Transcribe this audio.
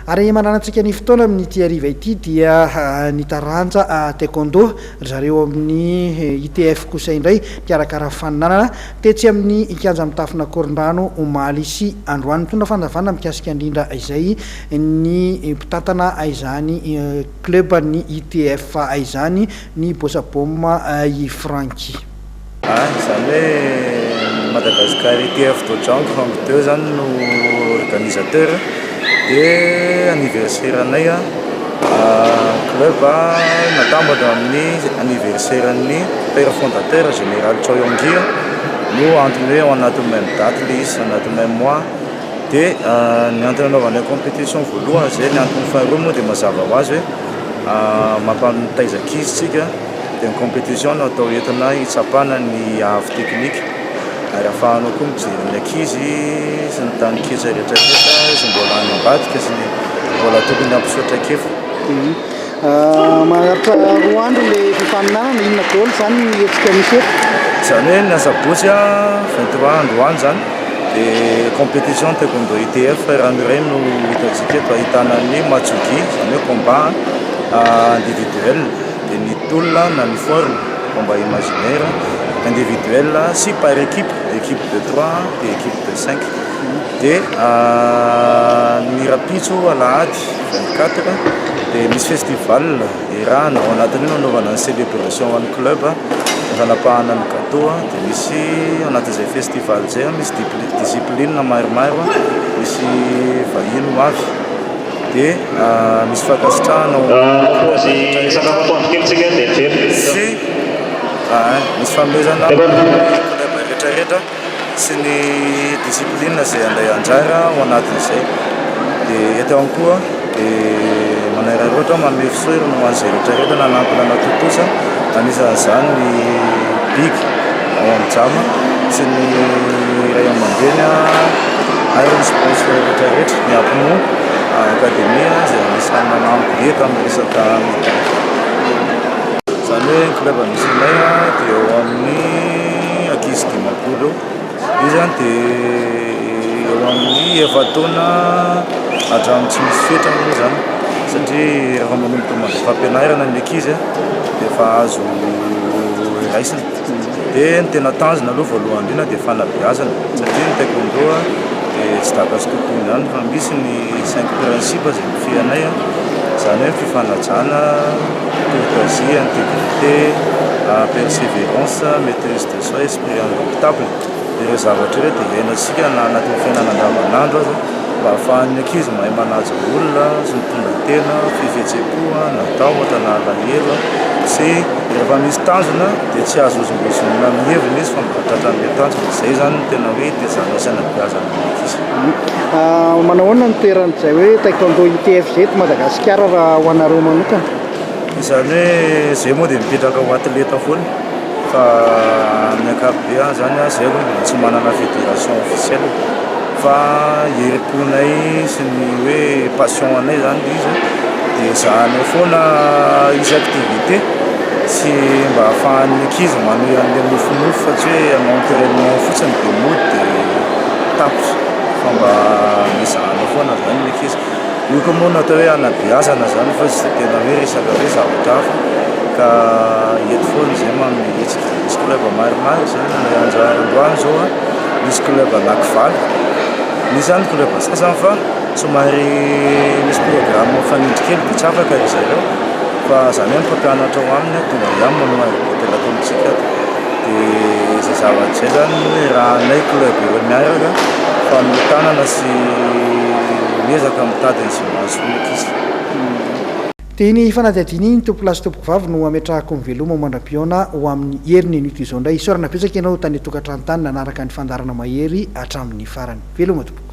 Ary mananantsika ny fotoana amin'ity hariva ity dia ny taranja Taekwondo, ry zareo ao amin'ny ITF kosa indray mpikarakara faninanana tetsy amin'ny kianja mitafon'Ankorondrano omaly sy androany. Mitondra fanazavana mikasika indrindra izay ny mpitantana izany club ny ITF izany, ny Bossa Bom i Francky. Izany hoe Madagascar ITF Dojang Rang 2 zany no organisateur dia anniversaire anay club natambatra amin'ny anniversaire ny père fondateur général Choi Yong Gi no antony hoe ao anatin'ny même date le izy anatin'ny même mois dia ny antony anaovanay compétition voalohany zay ny antony faharoa moa dia mazava ho azy hoe mampitaiza ankizy tsika. Dia ny compétition no atao entina hitsapana ny haavo teknika ary ahafahanao koa mijery ny ankizy sy ny taninketsa rehetra rehetra izay mbola any ambadika sy ny mbola tokony hampiseho traikefa. Maharitra roa andro ilay fifaninanana, inona daholo izany ny hetsika misy eto? Izany hoe ny asabotsy 23 androany izany dia compétition taekwondo ITF ranoiray no hitantsika eto, ahitana ny matsugi izany hoe combat individuel. dia ny tolona na ny forme, combat imaginaire, individuel sy par équipe, équipe de trois dia équipe de cinq. Dia ny rahampitso alahady 24 dia misy festival iarahana, ao anatin'io no anaovana ny célébration ho an'ny club, ny fanapahana ny gâteau, dia misy ao anatin'izay festival izay misy discipline maromaro, misy vahiny ho avy. Dia misy fankasitrahana ho an'ny club rehetra rehetra sy misy fanomezana ho an'ny club rehetra rehetra sy ny discipline izay handray anjara ao anatin'izay. Dia eto ihany koa dia manararaotra manome fisaorana ho an'izay rehetra rehetra nanampy nanatontosa, anisan'izany ny big ao amin'ny Jama sy ny ray aman-dreny ary ny sponsor rehetra rehetra, ny Apmo Academy izay anisan'ny nanampy be tamin'ny resaka médaille. Izany hoe ny club misy anay dia eo amin'ny ankizy 50 eo. Io izany dia eo amin'ny efa-taona hatramin'ny tsy misy fetra moa izany satria rehefa manomboka mandray fampianarana ny ankizy dia efa azo raisina. Dia ny tena tanjona aloha voalohany indrindra dia fanabeazana satria ny taekwondo dia tsy daka sy totoina ihany fa misy ny cinq principes izay mifehy anay, izany hoe fifanajana, courtoisie, intégrité, persévérance, maitrise de soi, esprit indomptable. Ireo zavatra ireo dia iainantsika na anatin'ny fiainana andavanandro aza mba ahafahan'ny ankizy mahay manaja olona sy mitondra tena, fihetseham-po na tahotra na alahelo sy rehefa misy tanjona dia tsy azo hozongozonina amin'ny heviny izy fa mba tratran'ilay tanjona. Izay izany no tena hoe hitezana sy hanabeazana ny ankizy. Manao ahoana ny toeran'izay hoe Taekwondo ITF izay eto Madagasikara raha ho anareo manokana? Izany hoe izay moa dia mipetraka ho atleta foana fa amin'ny ankapobeny izany izay aloha mbola tsy manana fédération officielle fa herim-ponay sy ny hoe passion anay izany ilay izy dia ezahanay foana hisy activité sy mba ahafahan'ny ankizy manohy an'ilay nofinofy fa tsy hoe hanao entrainement fotsiny dia mody dia tapitra fa mba ezahana foana izany ny ankizy. Io koa moa no atao hoe hanabeazana izany fa tsy dia tena hoe resaka hoe zavatra hafa ka eto foana izay manome hetsika. Misy club maromaro izany nandray anjara androany izao an, misy club anankivaly, misy ihany club sasany fa somary misy programme mifanindry kely dia tsy afaka ry zareo fa izany hoe ny mpampianatra ao aminy tonga ihany manao arbitre ato amintsika ato. Dia izay zavatra izay izany no iarahanay club ireo miaraka fa mitanana sy miezaka mitady an'izay mahasoa ny ankizy. Dia iny fanadihadiana iny tompolahy sy tompokovavy no ametrahako ny veloma mandra-pihaona ho amin'ny heriny anio toy izao indray. Isaorana betsaka ianao tany an-tokantrano tany nanaraka ny fandaharana Mahery hatramin'ny farany. Veloma tompoko.